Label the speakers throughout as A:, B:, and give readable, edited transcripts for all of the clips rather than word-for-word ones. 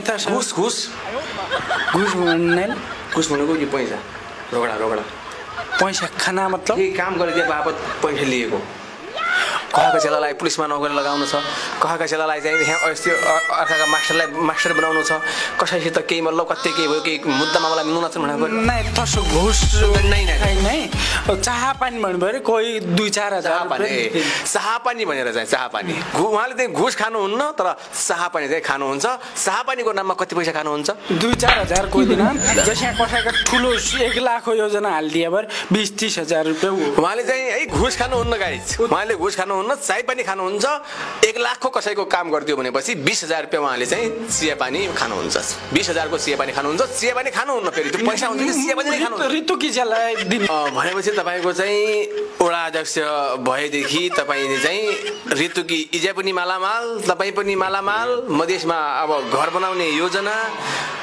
A: घुस घुस
B: घुस भन्ने
A: घुस भनेको यो पैसा रोगडा रोगडा
B: पैसा खाना मतलब
A: केही काम गरिदिए बापत पैसा लिएको कहाँका चेलालाई पुलिसमा नौकरी लगाउनु छ कहाँका चेलालाई चाहिँ यहाँ यस्तो अर्काका मास्टर बनाउनु छ कसैसित केही मतलब कतै केही भयो केही मुद्दा मामला मिल्नु नछ भनेको
B: नै तसो घुस
A: नै
B: नै चाह पानी भन्नुभयो कोही 2-4 हजार
A: चाह पानी भनेर चाहिँ चाह पानी उहाँले चाहिँ घुस खानुहुन्न तर चाह पानी चाहिँ खानुहुन्छ चाह पानीको नाममा कति पैसा खानुहुन्छ
B: 2-4 हजार कोही दिन जसमा कसैको ठुलो 1 लाख योजना हालिदिए भर 20-30 हजार रुपैयाँ
A: उहाँले चाहिँ है घुस खानुहुन्न गाइस उहाँले घुस खानुहुन्न चाय पानी खानुहुन्छ 1 लाखको कसैको काम गरिदियो भनेपछि 20,000 रुपैयाँ उहाँले चाहिँ चिया पानी खानुहुन्छ 20,000 को चिया पानी खानुहुन्छ चिया पानी खानुहुन्न फेरि त्यो पैसा हुन्छ कि चिया पानी नै खानुहुन्छ
B: ऋतु किजलाई दिन
A: भनेपछि तपाईको चाहिँ वडा अध्यक्ष भएदेखि तपाईले चाहिँ ऋतुकी इजा पनि मालामाल तपाई पनि मालामाल मधेसमा अब घर बनाउने योजना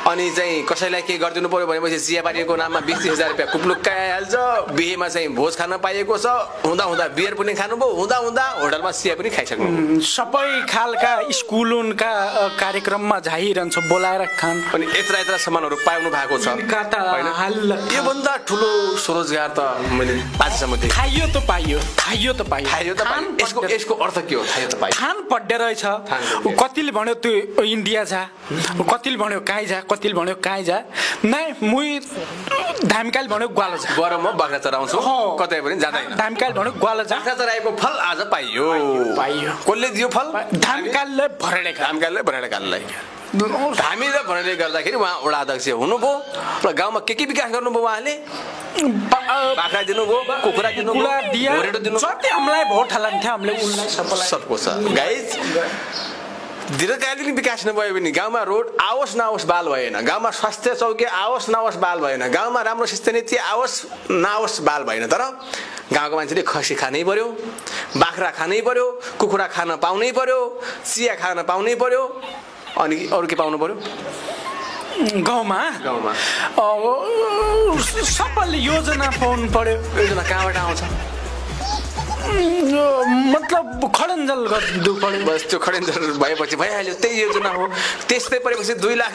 A: अनि चाहिँ कसैलाई के गर्दिनु पर्यो भनेपछि चिया पानीको नाममा 20,000 रुपैयाँ कुप्लुक्का आइहाल्छ बिहेमा चाहिँ भोज खान पाएको छ हुँदा हुँदा बियर पनि खानुभयो हुँदा हुँदा होटलमा चिया पनि खाइसक्नु
B: सबै खालका स्कुलका कार्यक्रममा झाइरहन्छ बोलाएर खान
A: अनि यत्रा सामानहरु पाउनु भएको छ हैन यो भन्दा ठुलो स्वरोजगार त मैले आजसम्म देखे
B: खाइयो त पाइयो
A: यसको अर्थ के हो खाइयो त पाइयो
B: खान पड्डे रहेछ कतिले भन्यो त्यो इन्डिया जा कतिले भन्यो काई जा कतिले भन्यो काई जा नै मुई धामकाल भन्यो ग्वालो जा
A: गएर म बाख्रा चराउँछु कतै पनि जाँदैन
B: धामकाल भन्यो ग्वालो जा
A: बाख्रा चराएको फल आज पाइयो कसले दियो फल
B: धामकालले भरेले
A: काललाई हामी र भरेले गर्दाखेरि उहाँ वडा अध्यक्ष हुनुभयो र गाउँमा के विकास गर्नुभयो उहाँले बाख्रा दिनुभयो कुखुरा दिनुभयो घोरेटो दिनुभयो
B: जति हामीलाई भोट हाल्थ्यो हामीले उनलाई
A: सबको छ गाइस दीर्घकालीन विकास नभयो भने गाउँमा रोड आओस् नआओस् बाल भएन गाउँमा स्वास्थ्य चौकी आओस् नआओस् बाल भएन गाउँमा राम्रो शिक्षा नीति आओस् नआओस् बाल भएन तर गाउँको मान्छेले खसी खानै पर्यो बाख्रा खानै पर्यो कुखुरा खान पाउनै पर्यो चिया खान पाउनै पर्यो अनि अरु के पाउनु पर्यो
B: गाउँमा सबैले योजना पाउनु पर्यो
A: योजना कहाँबाट आउँछ
B: मतलब खडन्जल गर्नु पर्यो
A: बस त्यो खडन्जल भएपछि भइहाल्यो त्यही योजना हो त्यस्तै परेपछि 2 लाख